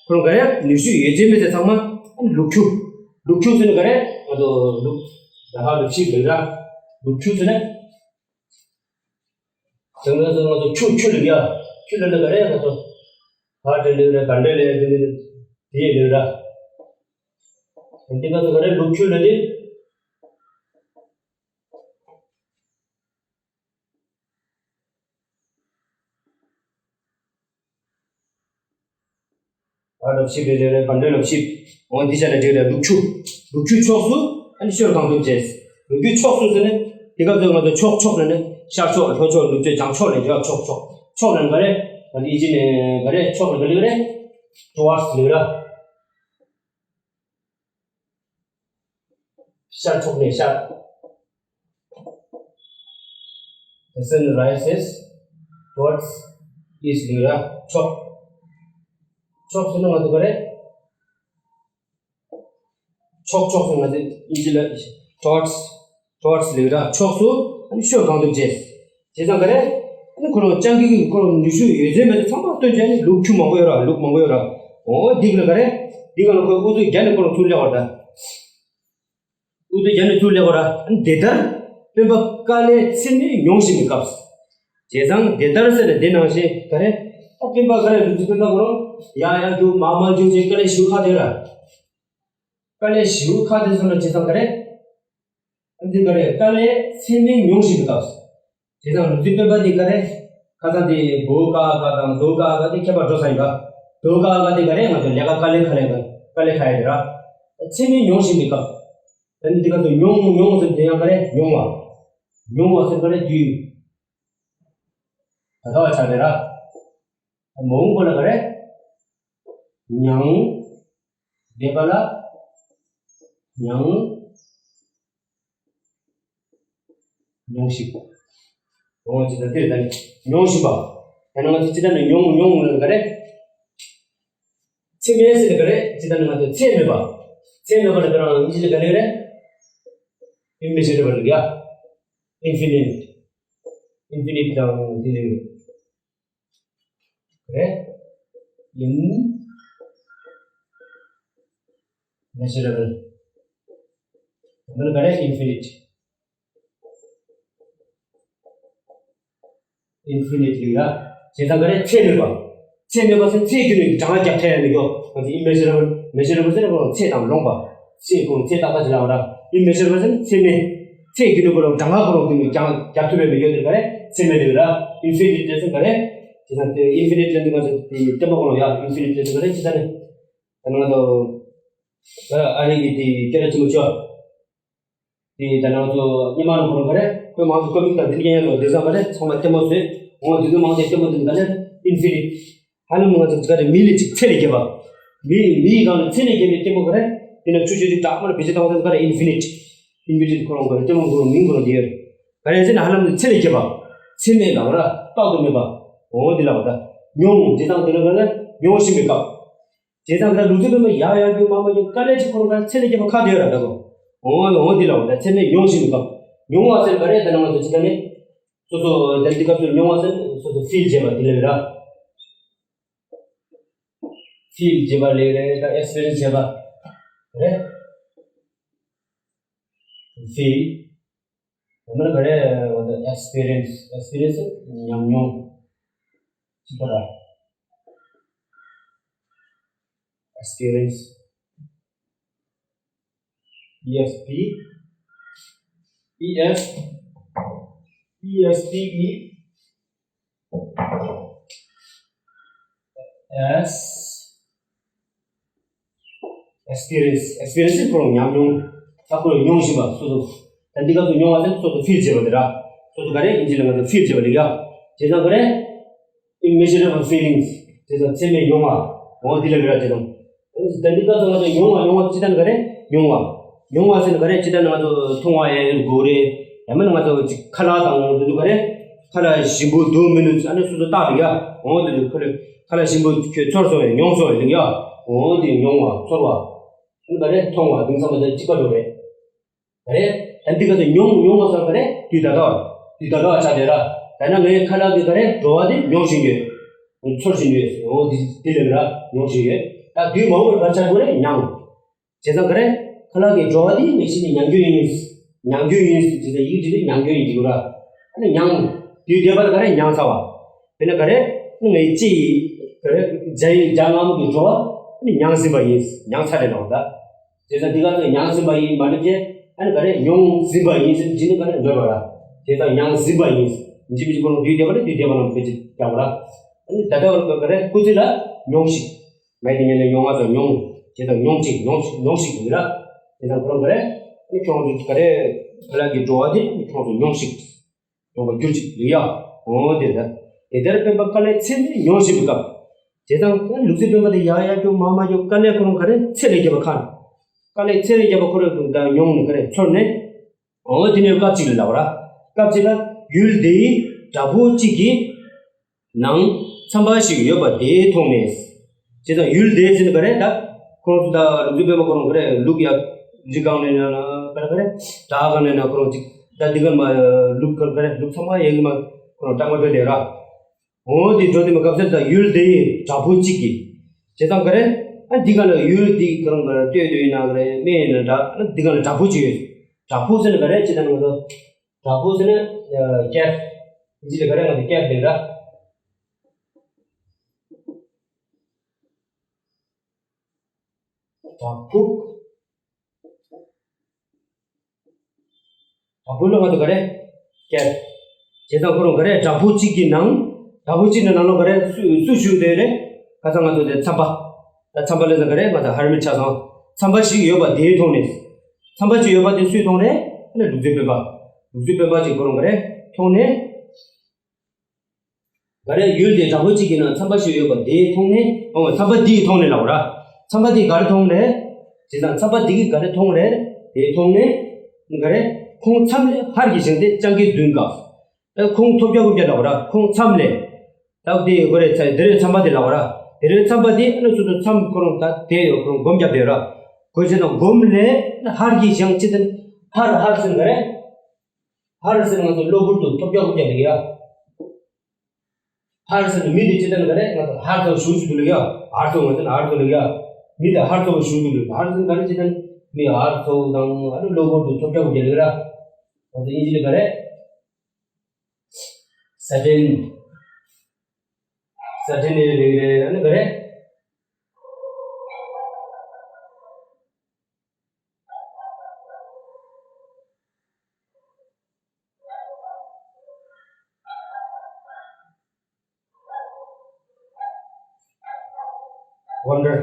ཁོ་རང་ག་རེ་ནུས་ཤུགས་ཡོད་ཚད་མེད་ཚད་ཚང་མ། ཨ་ནི་ལུག་ཁྱུ། ལུག་ཁྱུ་ཟེར་ན་ག་རེ། ང་ཚོ་ལུག་ད་ཧ་ལུག་ཤིབ་ལབ་ར། ལུག་ཁྱུ་ཟེར་ན། དེ་ང་ཚོ་ང་ཚོ་ཁྱུ་ཁྱུ་ལབ་ཡ། ཁྱུ་ལབ་ན་ག་རེ། ང་ཚོ་ཧ་ཏྲེ་ལབ་ར། ག་འདྲེ་ལབ་ར། དེ་ནི་དེ་ཡེ་ལབ་ར། འདི་ང་ཚོ་ག་རེ་ལུག་ཁྱུ་ལབ་དེ། ཨ་ལབ་ཤིབ་རེ་རེ་རེ་བན་དོའི་ལབ་ཤིབ། འོ་འདི་ཆ་ལ་འགྲིག་རེད། ལུག་ཁྱུ། ལུག་ཁྱུ་ཕྱོགས་སུ་ཨ་ནི་ཤོར་གང་ཐུབ་བྱས། ལུག་ཁྱུ་ཕྱོགས་སུ་ཟེར་ནས་དེ་སྐབས་སུ་ང་ཚོ་ཕྱོགས་ཕྱོགས་ལ་ནི་ཤར་ཕྱོགས་ལྷོ་ཕྱོགས་ནུབ་ཕྱོགས་བྱང་ཕྱོགས་ལ་འགྲོ་ཡ། ཕྱོགས་ཕྱོགས་ཕྱོགས་ལ་ག་རེ། ང་ཚོ་ཨིན་ཇི་ནས་ག་རེ་ཕྱོགས་ལ་ག་ལེ་ག་རེ། ཊུ་ཝར་ཌི་སི་ལབ་ར། ཤར་ཕྱོགས་ནས་ཤར། The sun rises towards east ལ་ཕྱོགས། ཕྱོགས་ཟེར་ན་ང་ཚོ་ག་རེ། ཕྱོགས་ཕྱོགས་སུ་ང་ཚོས་དབྱིན་ཇི་ལ་towards towards ལ་ར་ཕྱོགས་སུ་ཨ་ནི་ཤོད་གང་ཐུབ་བྱས། བྱས་ཙང་ག་རེ། ཨ་ནི་ཁོ་རང་སྤྱང་ཀི་གི་ཁོ་རང་ནུས་ཤུགས་ཡོད་ཚད་མེད་ཚད་ཚང་མ་བཏོན་བྱས་ཨ་ནི་ལུག་ཁྱུ་མང་པོ་ཡོད་ར་ལུག་མང་པོ་ཡོད་ར། འོ་འདི་ག་ལ་ག་རེ། འདི་ག་ལ་ཁོས་ཨུ་ཚུགས་བརྒྱབ་ནས་ཁོ་རང་ཚུར་སླེབས་པ་རེད་ད། ཨུ་ཚུགས་བརྒྱབ་ནས་ཚུར་སླེབས་པ་ར། ཨ་ནི་དེ་ལྟར་སྤེན་པ་དཀའ་ལས་ཚད་མེད་མྱོང་བཞིན་པའི་སྐབས། བྱས་ཙང་དེ་ལྟར་ཟེར་ནས་དེ་ནང་བཞིན་ག་རེ། ད་སྤེན་པ་ག་རེ་ལུག་རྫི་སྤེན་པ་ཁོ་རང་ཡར་ཡར་རྒྱུག་མར་མར་རྒྱུག་བྱས་དཀའ་ལས་ཞེ་པོ་ཁག་དེ་ར། དཀའ་ལས་ཞེ་པོ་ཁག་དེ་སོང་ན་བྱས་ཙང་ག་རེ། ཨ་འདི་ག་རེ་དཀའ་ལས་ཚད་མེད་མྱོང་བཞིན་པའི་སྐབས། བྱས་ཙང་ལུག་རྫི་སྤེན་པ་འདི་ག་རེ། ཁ་སང་དེ་བོའུ་ཀ་ཀ་དང་དོའུ་ཀ་ཀ་དེ་ཁྱད་པར་འགྲོ་ས་ཡིན་པ། དོའུ་ཀ་ཀ་དེ་ག་རེ་ང་ཚོ་ལས་ཀ་དཀའ་ལས་ཁག་ལས་ཀ་དཀའ་ལས་ཁག་ཡ་དེ་ར། ཚད་མེད་མྱོང་བཞིན་པའི་སྐབས། ད་ནི་འདི་ག་ཚོ་མྱོང་མྱོང་ཟེར་དེ་ཡང་ག་རེ་མྱོང་བ། མྱོང་བ་ཟེར་ག་རེ་དུས། ད་ལྟ་བ་ཆགས་རེད་ར། མ་འོངས་པ་ལ་ག་རེ། མྱང་། འདས་པ་ལ། མྱང་། མྱོང་ཞིག་འོ་ཅི་ལྟར་དེ་ལྟར་མྱོང་བཞིན་པ། ད་ནི་ང་ཚོ་ཅི་ལྟར་ནས་མྱོང་མྱོང་ལ་ག་རེ། ཚད་མེད་ཟེར་ནས་ག་རེ་ཅི་ལྟར་ནས་ང་ཚོ་ཚད་མེད་པ། ཚད་མེད་པ་ལ་དཔེར་ན་ཨིན་ཇི་ལ་ག་རེ་རེད། ཨིམ་མེ་ཇར་ཨེ་བལ་ཡ། ཨིན་ཕི་ནིཊ། ཨིན་ཕི་ནིཊ་དང་དེ་ལས་རེད། Immeasurable. མིན་ག་རེ་infinite. Infinite ལ་བྱས་ཙང་ག་རེ་ཚད་མེད་པ། ཚད་མེད་པ་ཟེར་ཚད་ཀྱི་ནི་གྲངས་ཀ་རྒྱབ་ཐལ་ཡ་མི་འགྱོ། ང་ཚོ་immeasurable, measurable ཟེར་ན་ཁོ་ཚད་དང་ལོངས་པ། ཚད་ཁོ་ཚད་ཏག་ཏག་ཅིག་ལ་བ་ར། Immeasurable ཟེར་ན་ཚད་མེད། ཚད་ཀྱི་ནི་ཁོ་རང་གྲངས་ཀ་ཁོ་རང་ཀྱི་ནི་རྒྱང་རྒྱབ་ཐུབ་པའི་མི་འགྱོ་དེ་ག་རེ་ཚད་མེད་དེ་ར། Infinite དེ་ཚོ་ག་རེ། བྱས་ཙང་དེ་infinite ལ་འདི་ང་ཚོ་དེ་ལྟད་མོ་ཁོ་རང་ཡ་infinite དེ་ཚོ་ག་རེ་བྱས་ཙང་ནི། ད་ང་ཚོ་ཨ་རི་གི་དེ་སྐད་གྲགས་ཆེན་པོ་ཆོ། དེ་ད་ནང་ཚོ་སྔོན་མ་ནང་ཁོ་རང་ག་རེ། ཁོས་མང་ཚོ་ཀོ་མིག་དང་དེ་འདྲ་ཡན་ལ་དེ་ཚང་མ་རེད། ཚང་མ་ལྟད་མོ་བཟོས། འོ་དེ་ཚོ་མང་ཚོ་ལྟད་མོ་དེ་ག་རེ། Infinite། ཧ་ལམ་ང་ཚོ་ག་རེ་མི་ལས་ཅིག་ཚད་ལས་བརྒལ་བ། མི་མིའི་སྒང་ལ་ཚད་ལས་བརྒལ་བའི་ལྟད་མོ་ག་རེ། དེ་ན་ཆུ་ཆུ་ཅིག་དྲག་མར་བེད་སྤྱོད་བཏང་བ་ཚོ་ག་རེ། Infinite། Infinite ཁོ་རང་ག་རེ་ལྟད་མོ་ཁོ་རང་མིང་ཁོ་རང་དེ་ཡོད། ག་རེ་ཟེར་ན་ཧ་ལམ་ཚད་ལས་བརྒལ་བ། ཚད་མེད་ལ་བ་ར་དཔག་ཏུ་མེད་པ། འོ་དེ་ལ་བ་ད། མྱོང་དེ་དང་དེ་ལ་ག་རེ་མྱོང་བཞིན་པའི་སྐབས། བྱས་ཙང་ད་ལུག་རྫི་སྤེན་པ་ཡར་ཡར་རྒྱུག་མར་མར་རྒྱུག་དཀའ་ལས་ཅིག་ཁོ་རང་ག་ཚད་ལས་བརྒལ་བ་ཁག་དེ་ཡོད་ར་ད་གོ། འོ་འོ་འདི་ལ་འོ་ད་ཚད་མེད་མྱོང་བཞིན་པའི་སྐབས། མྱོང་བ་ཟེར་ག་རེ་ད་ནང་ང་ཚོ་ཅི་ད་ནི། སོ་སོ་ད་འདི་སྐབས་སུ་མྱོང་བ་ཟེར་སོ་སོ་ཕིལ་བྱས་པ་དེ་ལས་ར། ཕིལ་བྱས་པ་ལས་རེད་ད་ཨེགས་པི་རི་ཡན་སི་བྱས་པ་རེད། ཕིལ། ད་མར་ག་རེ་འོ་ད་ཨེགས་པི་རི་ཡན་སི། ཨེགས་པི་རི་ཡན་སི་ཉམས་མྱོང་། ཅི་པ་ར། Experience. E X P E X E X P E S Experience. Experience ཁོ་རང་ཉམས་མྱོང་། ད་ཁོ་རང་མྱོང་བཞིན་པ་སོ་སོ། ད་འདི་སྐབས་སུ་མྱོང་བ་ཟེར་སོ་སོ་ཕིལ་བྱེད་པ་དེ་ར། སོ་སོ་ག་རེ་ཨིན་ཇི་ལ་ང་ཚོ་ཕིལ་བྱེད་པ་ལ་ཡ། བྱས་ཙང་ག་རེ། Immeasurable feelings དེ་ཚོ་ཚད་མེད་མྱོང་བ། འོ་འདི་ལ་གི་ར་བྱེད་དང་། ད་འདི་ལྟ་ཚོ་ང་ཚོ་མྱོང་བ་མྱོང་བ་ཅི་ལྟར་ག་རེ་མྱོང་བ། མྱོང་བ་ཟེར་ན་ག་རེ་ཅི་ལྟར་ང་ཚོ་མཐོང་བ་ཡང་ཡང་དགོས་རེད། ཡང་མིན་ང་ཚོ་ཅིག་ཁ་ལག་དང་འདི་ཚོ་ག་རེ། ཁ་ལག་ཞིམ་པོ་འདུག་མི་འདུག་ཨ་ནི་སོ་སོ་བལྟ་རེད་ཡ། འོ་འདི་ཚོ་ཁ་ལག་ཁ་ལག་ཞིམ་པོ་ཁྱོད་ཚོར་སོང་བས་མྱོང་སོང་བས་འདུག་ཡ། འོ་འདི་མྱོང་བ་ཚོར་བ། ཨ་ནི་ག་རེ་མཐོང་བ་འདི་ཚང་མ་ད་གཅིག་པ་འགྲོ་རེད། རེད། ད་འདི་ག་ཚོད་མྱོང་མྱོང་བ་ཚོ་ག་རེ་དུས་ད་ལྟ་བ། དུས་ད་ལྟ་བ་ཆགས་བསྡད་ར། ད་ན་ངའི་ཁ་ལག་གི་ག་རེ་བྲོ་བ་དེ་མྱོང་བཞིན་ཡོད། ཚོར་བཞིན་ཡོད། འོ་འདི་འདི་ལས་ར་མྱོང་བཞིན་ཡོད། ད་དུས་མ་འོངས་པར་ག་ཆགས་དགོས་རེད་མྱང་། བྱས་ཙང་ག་རེ། ཁ་ལག་གི་བྲོ་བ་དེ་ངས་ཤེས་ནས་མྱང་རྒྱུ་ཡིན། མྱང་རྒྱུ་ཡིན་ཟེར་དུས་ད་ཡིག་འབྲི་དུས་མྱང་རྒྱུ་ཡིན་འབྲི་དགོས་ར། ཨ་ནི་མྱང་། དུས་འདས་པ་ལ་ག་རེ་མྱང་ཚར་བ། དཔེར་ན་ག་རེ། ངའི་ལྕེ་ཡིས་ག་རེ་ཇ་ཡི་ཇ་མངར་མོ་གི་བྲོ་བ་ཨ་ནི་མྱང་ཟིན་པ་ཡིན། མྱང་ཚར་རེད་ལབ་པ་ད། བྱས་ཙང་འདི་ག་ཚོད་མྱང་ཟིན་པ་ཡིན་མ་གྲུབ་རྗེས་ཨ་ནི་ག་རེ་མྱོང་ཟིན་པ་ཡིན་ཟེར་ཇི་ནི་ག་རེ་འདོད་པ་ར། བྱས་ཙང་མྱང་ཟིན་པ་ཡིན། འཇིག་མི་འཇིག་པོ་རང་དུས་འདས་པ་ནི་དུས་འདས་པ་རང་དཔེ་ཅིག་རྒྱག་པ་ར། ཨ་ནི་ད་ལྟ་བར་ག་རེ་སྐུ་ཚེ་ལ་མྱོང་ཞིག་མའི་དེ་ཉན་ནས་མྱོང་བ་དང་མྱོང་། བྱས་ཙང་མྱོང་ཅིག་མྱོང་ཞིག་མྱོང་ཞིག་ཡིན་ར། བྱས་ཙང་ཁོ་རང་ག་རེ། ཨ་ནི་ཁྱོད་རང་ཚོ་ག་རེ་ཁ་ལག་གི་བྲོ་བ་དེ་ཨ་ནི་ཁྱོད་རང་ཚོ་མྱོང་ཞིག་མྱོང་བར་གྱུར་ཅིག་ལེགས་ཡ། འོ་དེ་ལྟར། དེ་ལྟར་སྤེན་པ་དཀའ་ལས་ཚད་མེད་མྱོང་བཞིན་པའི་སྐབས། བྱས་ཙང་ལུག་རྫི་སྤེན་པ་དེ་ཡར་ཡར་རྒྱུག་མར་མར་རྒྱུག་དཀའ་ལས་ཁོ་རང་ག་རེ་ཚད་ལས་བརྒལ་བ་ཁག་དཀའ་ལས་ཚད་ལས་བརྒྱབ་པ་ཁོ་རང་ད་མྱོང་ནས་ག་རེ་ཚོར་ནས། འོ་དེ་ནས་སྐབས་གཅིག་ལ་ལབ་པ་ར། སྐབས་གཅིག་ལ་ཡུལ་དེའི་བྲག་ཕུག་གཅིག་གི་ནང་མཚམས་པ་ཞིག་ཡོད་པ་དེ་མཐོང་ནས། བྱས་ཙང་ཡུལ་དེ་ཟེར་ནི་ག་རེ་ད། ཁོང་ཚོ་ད་ལུག་རྫི་དཔོན་པོ་ཁོ་རང་ག་རེ་ལུག་ཡ་རི་སྒང་ནས་ན་ན་ག་རེ་ག་རེ་བྲག་སྒང་ནས་ན་ཁོ་རང་ཅིག་ད་འདི་ག་མ་ལུག་ག་རེ་ག་རེ་ལུག་ཚང་མ་ཡ་གི་མ་ཁོ་རང་སྐྲག་མ་འདོད་དེ་ར། འོ་དེ་འགྲོ་དེ་མ་སྐབས་སུ་ད་ཡུལ་དེའི་བྲག་ཕུག་གཅིག་གི། བྱས་ཙང་ག་རེ། ཨ་འདི་ག་ལ་ཡུལ་དེ་ག་རང་ག་རེ་ལྟོས་དུས་ཡིན་ན་ག་རེ་སྨད་ཡིན་ན་འདྲ། ཨ་འདི་ག་ལ་བྲག་ཕུག་གཅིག་ཡོད། བྲག་ཕུག་ཟེར་ན་ག་རེ་ཅི་ད་ང་ཚོ། བྲག་ཕུག་ཟེར་ན་ཀེབ། འདི་ལ་ག་རེ་ང་ཚོ་ཀེབ་ལེན་ར། བྲག་ཕུག་བྲག་ཕུག་ལ་ང་ཚོ་ག་རེ། ཀེབ། བྱས་ཙང་ཁོ་རང་ག་རེ་བྲག་ཕུག་གཅིག་གི་ནང་། བྲག་ཕུག་གཅིག་ནང་ནང་ལོགས་ག་རེ་སུ་སུ་བཞུགས་བསྡད་རེད། ཁ་སང་ང་ཚོ་དེ་མཚམས་པ། ད་མཚམས་པ་ལ་ན་ག་རེ་ང་ཚོ་ཧར་མི་ཆ་ཚང་། མཚམས་པ་ཞིག་ཡོད་པ་དེ་མཐོང་ནས། མཚམས་པ་ཞིག་ཡོད་པ་དེ་སུས་མཐོང་རེད། ཨ་ནི་ལུག་རྫི་དཔོན་པ། ལུག་རྫི་དཔོན་པ་ཅིག་ཁོ་རང་ག་རེ་མཐོང་ནས། ག་རེ་ཡུལ་དེ་བྲག་ཕུག་གཅིག་གི་ནང་མཚམས་པ་ཞིག་ཡོད་པ་དེ་མཐོང་ནས། ཨོ་མཚམས་པ་དེ་མཐོང་ནས་ལབ་ར། མཚམས་པ་དེ་ག་རེ་མཐོང་རེད། བྱས་ཙང་མཚམས་པ་དེ་གི་ག་རེ་མཐོང་རེད། དེ་མཐོང་ནས། ག་རེ། ཁོང་མཚམས་ལས་ཧར་གྱིས་བཞེངས་ཏེ་སྤྱང་ཀི་བདུན་བཀག་ཨེ་ཁོང་ཐོབ་རྒྱག་ཀུབ་རྒྱག་ལབ་ར། ཁོང་མཚམས་ལས། ད་དེ་ག་རེ་ཚ་དེ་རེད་མཚམས་པ་དེ་ལབ་ར། དེ་རེད་མཚམས་པ་དེ་ཨ་ནི་སོ་སོ་མཚམས་ཁོ་རང་ད་དེ་ཡོད་ཁོ་རང་སྒོམ་རྒྱབ་དེ་ཡོད་ར། ཁོས་བྱས་ན་སྒོམ་ལས་ཧར་གྱིས་བཞེངས་ཅི་ད། ཧར་ཧར་ཟེར་ག་རེ། ཧར་ཟེར་ང་ཚོ་གློ་བུར་དུ་ཐོབ་རྒྱག་ཀུབ་རྒྱག་ལེགས་ཡ། ཧར་ཟེར་ནི་མི་དེ་ཅི་ད་ག་རེ་ང་ཚོ་ཧར་ཚོ་ཞུ་ཞུ་དུ་ལེགས་ཡ། ཧར་ཚོ་ང་ཚོ་ཧར་ཚོ་ལེགས་ཡ། མི་དེ་ཧར་ཚོ་ཞུ་དུ་ལེགས། ཧར་ཟེར་ག་རེ་ཅི་ད་མི་ཧར་ཚོ་དང་ཨ་ནི་གློ་བུར་དུ་ཐོབ་རྒྱག་ཀུབ་རྒྱག་ལེགས་ར། ང་ཚོ་ཨིན་ཇི་ལེགས་ག་རེ། སཱ་ཌེན། སཱ་ཌེན་ལེགས་རེད་ཨ་ནི་ག་རེ། ཝན་ཌར།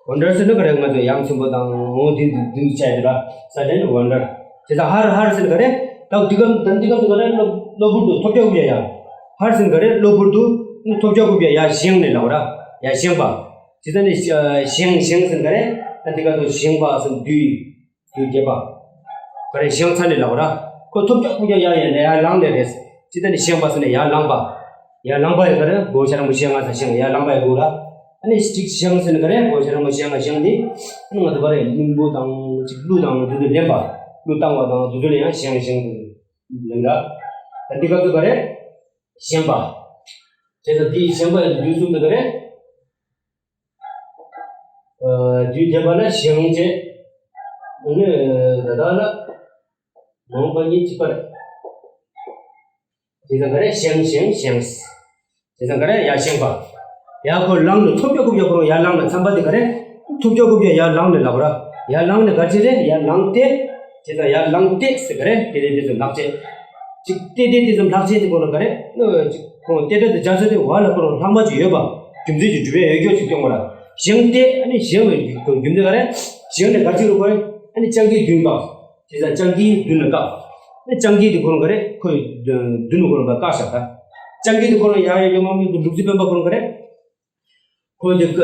ཝན་ཌར་ཟེར་ན་ག་རེ་ང་ཚོ་ཡ་མཚན་པོ་དང་འོ་དེ་འདི་འདི་བྱས་དེ་ལ་ས་ལེན་ཝན་ཌར། དེ་དང་ཧར་ཧར་ཟེར་ན་ག་རེ། ད་འདི་ག་ད་འདི་ག་ཚོ་ག་རེ་གློ་བུར་དུ་ཐོབ་རྒྱག་ཀུབ་ཡ་ཡ། ཧར་ཟེར་ན་ག་རེ་གློ་བུར་དུ་ཐོབ་རྒྱག་ཀུབ་ཡ་ཡ་བཞེངས་ནས་ལབ་ར། ཡ་བཞེངས་པ། དེ་ད་ནི་བཞེངས་བཞེངས་ཟེར་ན་ག་རེ། ད་འདི་ག་ཚོ་བཞེངས་པ་ཟེར་ན་དུས། དུས་བརྒྱད་པ། ག་རེ་བཞེངས་ཚར་ནས་ལབ་ར། ཁོ་ཐོབ་རྒྱག་ཀུབ་རྒྱག་ཡ་ཡ་ནས་ཡར་ལངས་ནས་རེད། ཅི་ད་ནི་བཞེངས་པ་ཟེར་ནས་ཡར་ལངས་པ། ཡར་ལངས་པ་ཡ་ག་རེ་གོ་ཆ་ར་མོ་བཞེངས་ང་ཚ་བཞེངས་ཡར་ལངས་པ་ཡ་གོ་ར། ཨ་ནི་གཅིག་བཞེངས་ཟེར་ནས་ག་རེ་གོ་ཆ་ར་མོ་བཞེངས་ང་བཞེངས་ཏེ། ཨ་ནི་ང་ཚོ་ག་རེ་སྙིང་པོ་དང་གཅིག་གླུ་དང་དུ་དུ་ལེན་པ། གླུ་བཏང་བ་དང་དུ་དུ་ལེན་ཡང་བཞེངས་བཞེངས་དུ་ལེན་ར། ད་འདི་ག་ཚོ་ག་རེ། བཞེངས་པ། བྱས་ཙང་འདི་བཞེངས་པ་ཡི་དུས་གསུམ་དུ་ག་རེ། ཨ་དུས་བརྒྱད་པ་ལ་བཞེངས་བྱས། ཨ་ནི་ད་ལྟ་ལ་ལོངས་པ་ཉིད་གཅིག་པ་རེད། དེ་ཙང་ག་རེ་བཞེངས་བཞེངས་བཞེངས། དེ་ཙང་ག་རེ་ཡར་བཞེངས་པ། ཡར་ཁོ་ལངས་ནས་ཐོབ་རྒྱག་ཀུབ་རྒྱག་ཁོ་རང་ཡར་ལངས་ནས་མཚམས་པ་དེ་ག་རེ། ཐོབ་རྒྱག་ཀུབ་རྒྱག་ཡར་ལངས་ནས་ལབ་ར། ཡར་ལངས་ནས་ག་ཅི་རེད་ཡར་ལངས་ཏེ། དེ་ཙང་ཡར་ལངས་ཏེ་ཟེར་ག་རེ་དེ་རེད་དེ་ཚོ་ལག་ཆས། ཅིག་ཏེ་ཏེ་ཏེ་ཙམ་ལྷག་ཆད་དེ་ཁོ་ན་ག་རེ། ཅིག་ཁོང་ཏེ་ཏེ་དེ་རྒྱ་ཆ་དེ་བ་ལ་ཁོ་རང་ལྷག་མ་ཅིག་ཡོད་པ། རྒྱུ་མཚན་གྱི་གྲུབ་པའི་འོས་སྐྱོ་ཅིག་སྐྱོང་བ་ལ། བཞེངས་ཏེ་ཨ་ནི་བཞེངས་པའི་རྒྱུ་མཚན་ག་རེ། བཞེངས་ནས་ག་ཅིག་རུ་ཁོ་རེ། ཨ་ནི་སྤྱང་ཀིའི་མདུན་བཀག་དེ་ཙང་སྤྱང་ཀིའི་མདུན་ལ་བཀག་ཨ་ནི་སྤྱང་ཀི་དེ་ཁོ་རང་ག་རེ་ཁོའི་མདུན་ཁོ་རང་བཀག་བཞག་ད། སྤྱང་ཀི་དེ་ཁོ་རང་ཡ་ཡ་ཡོད་མ་མི་འདུག་ལུག་རྫི་དཔོན་པ་ཁོ་རང་ག་རེ། ཁོས་དེ་ཀ་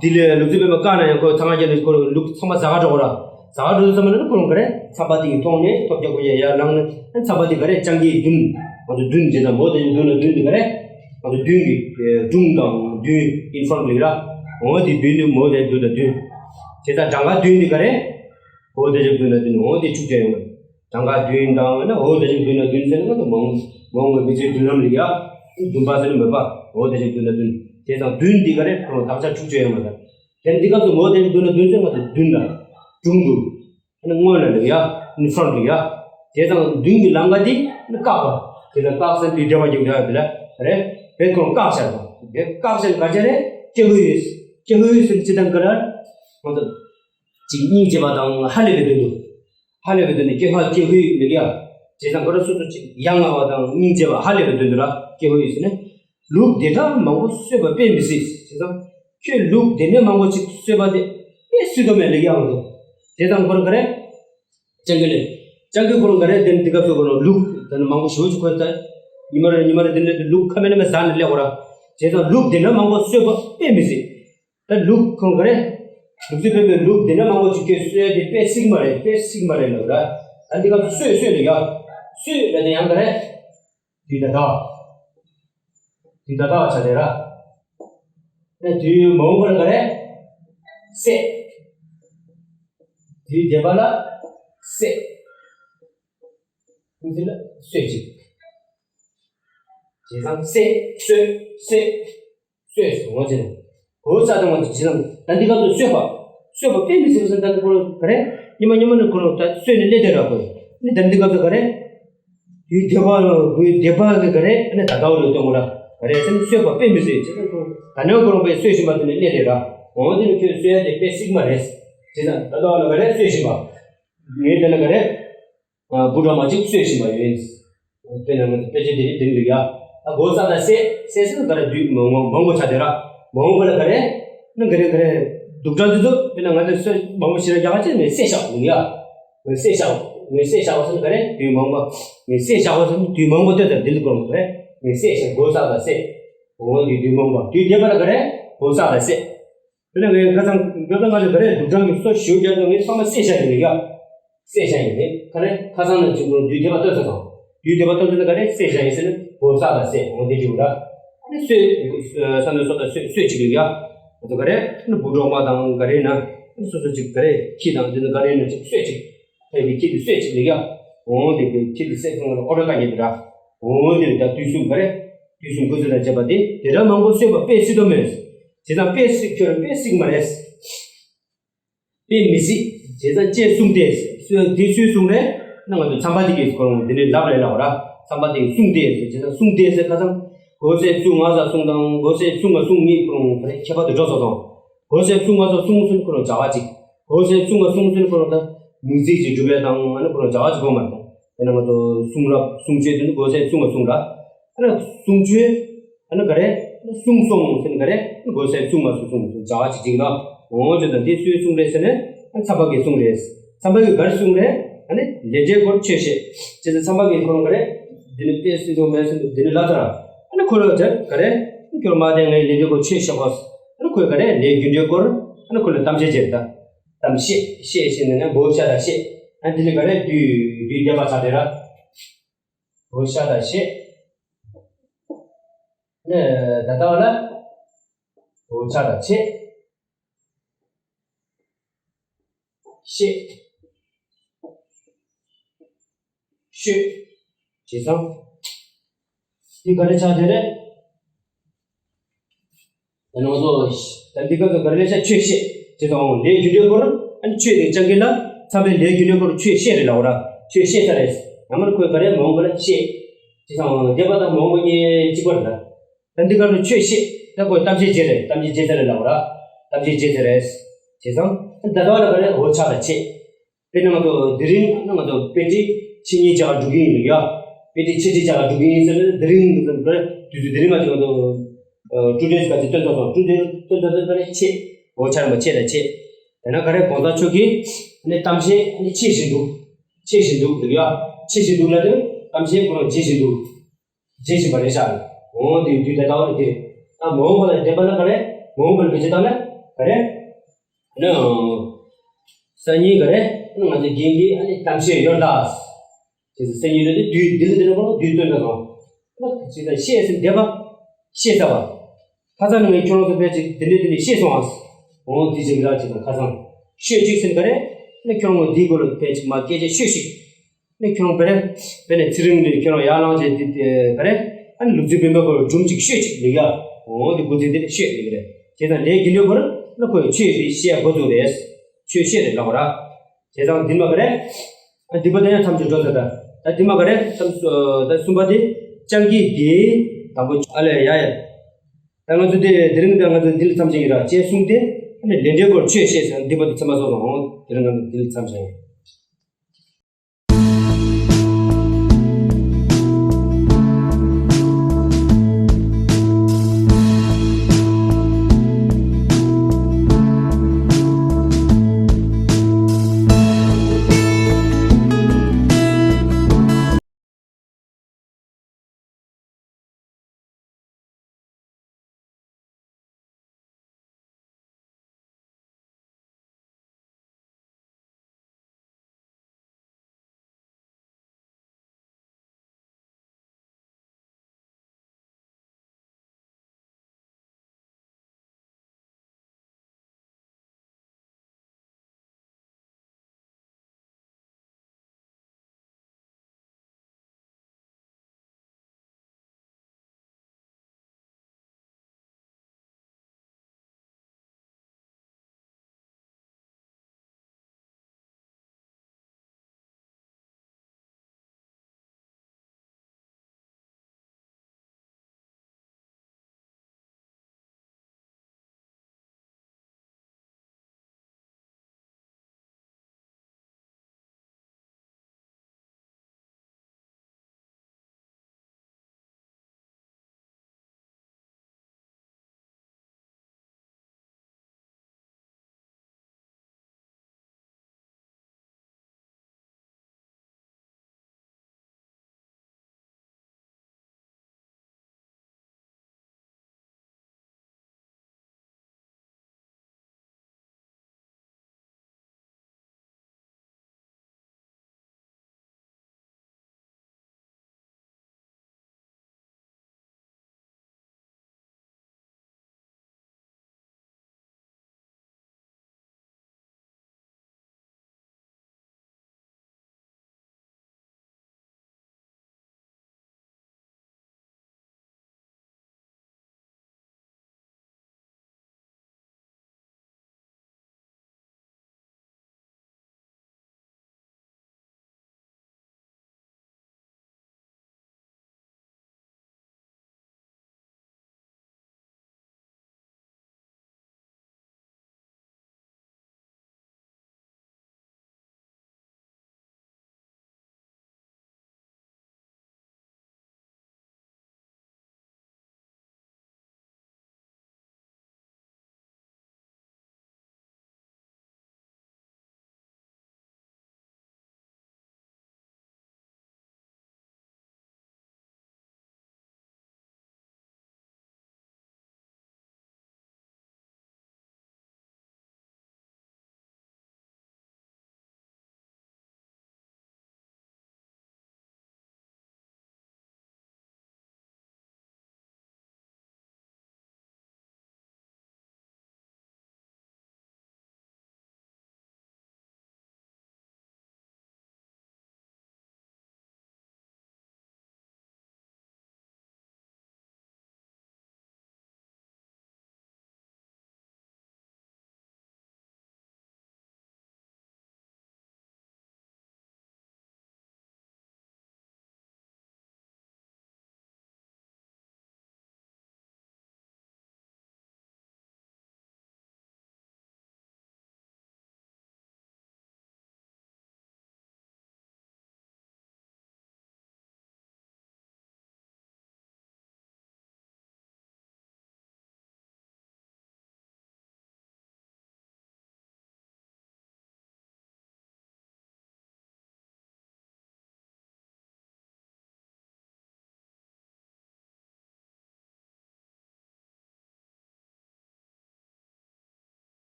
ཅིག་དེ་ལས་ལུག་རྫི་དཔོན་པོ་བཀག་ན་ཡང་ཁོས་ཚང་མ་རྒྱབ་ནས་ཁོ་ལུག་ཚང་མ་ཟ་ག་འགྲོ་གོ་ར། ཟ་ག་འགྲོ་དུས་ཙམ་པ་ལ་ནི་ཁོ་རང་ག་རེ་ཚངས་པ་དེ་ཡིས་མཐོང་ནས་ཐོབ་རྒྱག་ཁོ་ཡ་ཡར་ལངས་ནས་ཨ་ཚངས་པ་དེ་ག་རེ་སྤྱང་ཀིའི་མདུན། ང་ཚོ་མདུན་བྱས་ཙང་མོ་དེ་མདུན་ལ་མདུན་དེ་ག་རེ། ང་ཚོ་མདུན་གྱི་སྒྲུང་དང་མདུན་ཨིན་ཧྥོན་ལིག་ར། འོ་དེ་མདུན་དུ་མོ་དེ་མདུན་ལ་མདུན། བྱས་ཙང་གྲངས་ཀ་མདུན་དེ་ག་རེ། འོ་དེ་བཞིན་མདུན་ལ་མདུན་འོ་དེ་འཁྲུག་ཅན་ཡོང་བ། གྲངས་ཀ་བདུན་དང་ན་འོ་དེ་བཞིན་མདུན་ལ་མདུན་ཟེར་ན་ང་ཚོ་མང་མང་བའི་མི་ཚེའི་མདུན་ལམ་ལ་ཡ། མདུན་པ་ཟེར་ན་མོས་པ་འོ་དེ་བཞིན་མདུན་ལ་མདུན། དེ་དང་མདུན་འདི་ག་རེ་ཁོ་རང་བདག་ཅག་འཁྲུག་ཅན་ཡོང་བ་དང་། དེ་འདི་སྐབས་སུ་འོ་དེ་བཞིན་མདུན་ལ་མདུན་ཟེར་ང་ཚོ་མདུན་ལ། དྲུང་དུ། ཨ་ནི་སྔོན་ལ་ལ་ཡ། ཨིན་ཧྥོན་ལ་ཡ། དེ་དང་མདུན་གྱི་ལམ་ཁ་འདི་ནི་བཀག་པ། དེ་ལ་བཀག་ཟེར་དུས་བདེ་བ་ཀྱི་འདོད་པ་དེ་ལ་རེད། རེད་ཁོ་རང་བཀག་བཞག་པ། དེ་བཀག་ཟེར་ག་ཅི་རེད། ཀྱེ་ཧུད་ཡོད། ཀྱེ་ཧུད་ཡོད་ཟེར་ཅི་དང་ག་ལ། ང་ཚོ། ཅིག་སྙིང་རྗེ་བ་དང་ཧ་ལས་པའི་དོན་དུ། ཧ་ལས་པའི་དོན་དུ་ཀྱེ་ཧ་ཀྱེ་ཧུད་ཡོད་ཀྱ། བྱས་ཙང་ཁོ་རང་སོ་སོ་ཅིག་ཡ་ང་བ་དང་སྙིང་རྗེ་བ་ཧ་ལས་པའི་དོན་དུ་ར་ཀྱེ་ཧུད་ཡོད་ཟེར་ནས། ལུག་དེ་འདྲ་མང་པོ་གསོད་པ་དཔེ་མི་སྲིད་བྱས་ཙང་། ཁྱོད་ལུག་དེ་འདྲ་མང་པོ་ཅིག་གསོད་པ་དེ་དཔེ་སྲིད་དོ་མེད་ལེགས་ཡ་འོང་དོ། བྱས་ཙང་ཁོ་རང་ག་རེ། སྤྱང་ཀི་ལས། སྤྱང་ཀི་ཁོ་རང་ག་རེ་དེ་འདི་སྐབས་སུ་ཁོ་རང་ལུག་དེ་ནི་མང་པོ་ཞེ་པོ་ཅིག་ཁོ་ད། ཉི་མ་རེ་ཉི་མ་རེ་དེ་འདྲ་དེ་ལུག་ཁ་མེད་ན་མེད་ཟ་ནས་སླེབས་གོ་ར། བྱས་ཙང་ལུག་དེ་འདྲ་མང་པོ་གསོད་པ་དཔེ་མི་སྲིད། ད་ལུག་ཁོང་ག་རེ། ལུག་རྫི་དཔོན་པོའི་ལུག་འདི་འདྲ་མང་པོ་ཅིག་ཁྱོད་གསོད་ཡ་དེ་དཔེ་སྲིད་མ་རེད། དཔེ་སྲིད་མ་རེད་ལབ་ར། ད་འདི་སྐབས་སུ་གསོད་གསོད་ལབ་ཡ། གསོད་ལབ་དེ་ཡང་ག་རེ། དུས་ད་ལྟ་བ། དུས་ད་ལྟ་བ་ཆགས་བསྡད་ར། ཨ་ནི་དུས་མ་འོངས་པ་ལ་ག་རེ། བསད། དུས་འདས་པ་ལ་བསད། ཁུ་ཚུར་ལ་གསོད་ཅིག་བྱས་ཙང་བསད། གསོད། བསད། གསོད་ཟེར་ངོ་ཅི་རེད། གོ་ས་དང་ངོ་ཅི་ཟེར་ན་ད་འདི་སྐབས་སུ་གསོད་པ། གསོད་པ་དཔེ་མི་སྲིད་པ་ཟེར་ན་ད་འདི་ཁོ་རང་ག་རེ། ཉི་མ་ཉི་མ་ནས་ཁོ་རང་ད་གསོད་ནས་སླེབས་བསྡད་ར་ཁོ། ནི་ད་འདི་སྐབས་སུ་ག་རེ། དུས་འདས་པ་ལ་དུས་འདས་པ་གི་ག་རེ། ཨ་ནི་ད་ལྟ་བ་ལ་སྟོན་གོ་ར། ག་རེ་ཟེར་ན་གསོད་པ་དཔེ་མི་སྲིད་ཅེས་ད་ནང་ཁོ་རང་དཔེ་གསོད་བཞིན་པ་དེ་ནས་སླེབས་བསྡད་ར། འོ་དེ་ནི་ཁྱོད་གསོད་ཡ་དེ་དཔེ་སྲིད་མ་རེད། ཅེས་ད་ལྟ་བ་ལ་ག་རེ་གསོད་བཞིན་པ། ངས་དེ་ལ་ག་རེ། ཨ་འབུ་གྲོག་མ་གཅིག་གསོད་བཞིན་པ་ཡིན། དཔེར་ན་ང་ཚོ་དཔེ་ཆ་འདི་ནི་འདི་འདྲ་ཡ། ཨ་གོ་ས་དང་བསད། བསད་ཟེར་ན་ག་རེ་དུས་མ་མ་མང་པོ་ཆགས་བསྡད་ར། མ་འོངས་པ་ལ་ག་རེ། ནི་ག་རེ་ག་རེ། སྡུག་གྲ་འདི་ཚོ་དཔེར་ན་ང་ཚོས་གསོད་མང་པོ་ཞིག་ལ་རྒྱག་ཅེས་ནས་བསད་བཞག་འདུག་ཡ། ངས་བསད་བཞག་ངས་བསད་བཞག་པ་ཟེར་ན་ག་རེ་དུས་མ་འོངས་པ། ངས་བསད་བཞག་པ་ཟེར་ན་དུས་མ་འོངས་པ་ལྟོས་དང་འདི་འདི་གོ་ར་ག་རེ། ངས་བསད་བཞག་གོ་ས་དང་བསད། འོ་འདི་དུས་མ་འོངས་པ་དུས་འདས་པ་ལ་ག་རེ། གོ་ས་དང་བསད། དེ་ནས་ངས་ཁ་སང་ཁ་སང་ང་ཚོ་ག་རེ་སྡུག་གྲང་གི་སོ་ཞུ་རྒྱག་ནས་ངས་ཚང་མ་བསད་བཞག་ཡིན་ལ་ཡ། བསད་བཞག་ཡིན་ལ་ག་རེ་ཁ་སང་ནས་བྱུང་དུས་འདས་པ་ལྟོས་ས་དང་། དུས་འདས་པ་ལྟོས་ས་ནས་ག་རེ་བསད་བཞག་ཡིན་ཟེར་ནས་གོ་ས་དང་བསད་འོ་དེ་བྱུང་ར། ཨ་ནི་གསོད་ས་ནས་སོ་དང་གསོད་གསོད་ཅིག་ལ་ཡ། ང་ཚོ་ག་རེ་ཨ་ནི་འབུ་གྲོག་མ་དང་ག་རེ་ན་ཨ་ནི་སོ་སོ་ཅིག་ག་རེ་ཁྱི་དང་འདི་ནི་ག་རེ་ན་ཅིག་གསོད་ཅིག་ཕལ་པའི་ཁྱི་དེ་གསོད་ཅིག་ལ་ཡ། འོ་དེ་གི་ཁྱི་དེ་བསད་སོང་ང་ཨོ་རོ་ལྟ་ཉེ་དེ་ར། འོ་དེ་ད་དུས་གསུམ་ག་རེ། དུས་གསུམ་ཀུན་ཚོད་ལ་བྱེད་པ་དེ་དེ་འདྲ་མང་པོ་གསོད་པ་དཔེ་སྲིད་དོ་མེད། བྱས་ཙང་དཔེ་སྲིད་ཁྱོད་དཔེ་སྲིད་མ་རེད། དཔེ་མི་སྲིད། བྱས་ཙང་ཅེས་གསུངས་ཏེ། སུ་དེ་སུས་གསུངས་རེད། ན་ང་ཚོ་མཚམས་པ་དེ་གིས་ཁོ་རང་དེ་འདྲའི་ལབ་རེད་ལབ་ར། མཚམས་པ་དེ་གིས་གསུངས་ཏེ། བྱས་ཙང་གསུངས་ཏེ་ཟེར་ཁ་སང་། གོ་ས་གསུམ་ང་ས་གསུམ་དང་གོ་ས་གསུམ་ང་གསུམ་གཉིས་ཁོ་རང་ག་རེ་ཁྱད་པར་དུ་འགྲོ་སོང་དང་། གོ་ས་གསུམ་ང་ས་གསུམ་ཟེར་ཁོ་རང་བྱ་བ་གཅིག་གོ་ས་གསུམ་ང་གསུམ་ཟེར་ཁོ་རང་ད་མིང་ཚིག་ཅིག་གྲུབ་པའི་དང་ཨ་ནི་ཁོ་རང་བྱ་བ་གཅིག་གོ་མ་རེད། དེ་ནས་ང་ཚོ་གསུང་རབ་གསུང་ཆོས་དེ་ནི་གོ་ས་གསུམ་ང་གསུམ་ར། ཨ་ནི་གསུང་ཆོས། ཨ་ནི་ག་རེ། གསུང་སོང་ཟེར་ནི་ག་རེ། གོ་ས་གསུམ་ང་གསུམ་གསུམ་བྱ་བ་གཅིག་གཅིག་ལ། འོ་ཅོ་དང་དེ་སུས་གསུང་རེད་ཟེར་ནས་མཚམས་པ་གིས་གསུང་རེད། མཚམས་པ་གིས་ག་རེ་གསུང་རེད། ཨ་ནི་ལས་འབྲས་སྐོར་ཆོས་བཤད། ཅེས་མཚམས་པ་གིས་ཁོ་རང་ག་རེ། འདི་ནི་དཔེ་སྲིད་དོ་མེད་ཟེར་ནི་འདི་ནི་ལབ་ཚར། ཨ་ནི་ཁོ་རང་དེ་ག་རེ། ཁྱོད་མ་བསྟན་ངའི་ལས་འབྲས་སྐོར་ཆོས་བཤད་གོ། ཨ་ནི་ཁོས་ག་རེ་ལས་རྒྱུ་འབྲས་སྐོར། ཨ་ནི་ཁོ་ལ་གཏམ་བཤད་བྱེད་ད། གཏམ་བཤད་བཤད་བཤད་ནས་ནི་འབོ་ཤ་ད་བཤད། ཨ་འདི་ནི་ག་རེ་དུས་དུས་འདས་པ་ཚར་དེ་ར། འབོ་ཤ་ད་བཤད། ནི་ད་ལྟ་བ་ལ། འབོ་ཤ་ད་བཤད། བཤད། ཤོད། བྱས་ཙང་། འདི་ག་རེ་ཆགས་བསྡད་རེད། ད་ནང་ཚོ། ད་འདི་ག་ཚོ་ག་རེ་ལས་ཤ་ཆོས་བཤད། བྱས་ཙང་ལས་རྒྱུ་འབྲས་སྐོར། ཨ་ནི་ཆོས་དེ་སྤྱང་ཀི་ལ། མཚམས་པའི་ལས་རྒྱུ་འབྲས་སྐོར་ཆོས་བཤད་རེད་ལབ་ར། ཆོས་བཤད་ས་རེད། ཡང་མིན་ཁོས་ག་རེ་མ་འོངས་པ་ལ་བཤད། བྱས་ཙང་འདས་པ་དང་མ་འོངས་པ་གཉིས་གཅིག་པ་རེད་ད། ད་འདི་ག་ཚོ་ཆོས་བཤད། ད་ཁོས་གཏམ་བཤད་བྱེད་རེད། གཏམ་བཤད་བྱེད་ས་རེད་ལབ་ར། གཏམ་བཤད་བྱེད་ས་རེད། བྱས་ཙང་། ད་ལྟ་བ་ལ་ག་རེ་འོ་ཆགས་ད་བྱེད། དཔེར་ན་ང་ཚོ་དེ་རིང་ང་ཚོ་དཔེ་ཁྲིད་ཕྱི་ཉིན་བྱ་བ་སྒྲུབ་ཀྱི་ཡིན་ལ་ཡ། དཔེ་ཁྲིད་ཕྱི་དྲིལ་བྱ་བ་སྒྲུབ་ཀྱི་ཡིན་ཟེར་ན་དེ་རིང་ང་ཚོ་དུས་ཚོད་དེ་རིང་ང་ཚོ་ང་ཚོ་ཊུ་ཌེ་ག་ཚོད་སྟོན་ཐུབ་སོང་། ཊུ་ཌེ་སྟོན་ཐུབ་ཚོད་པ་ནི་ཆེ། འོ་ཆ་རིམ་པ་ཆེ་དང་ཆེ། དེ་ན་ག་རེ་གོང་ས་མཆོག་གིས་ནི་གཏམ་བཤད་ནི་ཆེ་བཞིན་འདུག་ཆེ་བཞིན་འདུག་ལ་ཡ། ཆེ་བཞིན་འདུག་ལ་དེ་གཏམ་བཤད་ཁོ་རང་ཇེ་བཞིན་འདུག་ཇེ་བཞིན་པ་རེད་ཤག་འོ་དེ་དུས་ད་ལྟ་བ་ནི་དེ་རེད། ད་མ་འོངས་པ་ལ་འདས་པ་ལ་ག་རེ། མ་འོངས་པ་ལ་བེད་སྤྱོད་བཏང་ན་ག་རེ། ནི། སང་ཉིན་ག་རེ། ང་ཚོ་རྒན་གྱིས་ཨ་ནི་གཏམ་བཤད་ཡོད་ད། དེ་ཚོ་སང་ཉིན་ལ་ནི་དུས་འདི་ལ་འདི་ལ་ཁོ་ན་དུས་སྟོན་ད་དང་། ཅི་ལྟར་བཤད་ཟིན་བསྡད་པ། བཤད་ས་བ། ཁ་སང་ནི་ངས་ཁྱོད་རང་ཚོ་ཕལ་ཆེར་འདི་འདྲས་འདི་འདྲས་བཤད་སོང་ཨ། འོང་དེ་ཅིག་ལ་ཅིག་དང་ཁ་སང་། ཤོད་ཅིག་ཟིན་ག་རེ། ནི་ཁྱོད་རང་ངོ་འདིའི་སྐོར་ལ་ཕལ་ཆེར་མ་སྐད་ཆ་ཤོད་ཞིག་ནི་ཁྱོད་རང་བེ་རེ། བེ་ནས་ཚེ་རིང་ནས་ཁྱོད་རང་ཡར་ལངས་བྱས་དེ་དེ་ག་རེ། ཨ་ནི་ལུག་རྫི་དཔོན་པོ་སྐོར་སྒྲུང་ཅིག་ཤོད་ཅིག་ལེགས་ཡ། འོ་དེ་འགོ་འཛིན་དེ་ཤོད་ལེགས་རེད། བྱས་ཙང་ལས་རྒྱུ་འབྲས་སྐོར་ལ་ཁོས་ཆོས་དེ་བཤད་འགོ་བཙུགས་རེད། ཆོས་བཤད་རེད་ལབ་ར། བྱས་ཙང་འདི་མ་ག་རེ། ཨ་འདི་པ་དེ་ཡང་ཐམས་ཅད་འགྲོ་ཟེར་ད། ད་འདི་མ་ག་རེ་ཐམས་ད་གསུམ་པ་དེ་སྤྱང་ཀི་དེ་དང་པོ་ཨ་ལས་ཡ་ཡ། ད་ང་ཚོ་དེ་དེ་རིང་ད་ང་ཚོ་འདི་ལ་མཚམས་ཅིག་ཡིན་ར་ཅེས་གསུངས་ཏེ། ཨ་ནི་ལས་འབྲས་སྐོར་ཆོས་བཤད་ཟེར་འདི་པ་དེ་ཚང་མ་སོགས་དང་དེ་རིང་ང་ཚོ་འདི་ལ་མཚམས་ཅིག་ཡིན།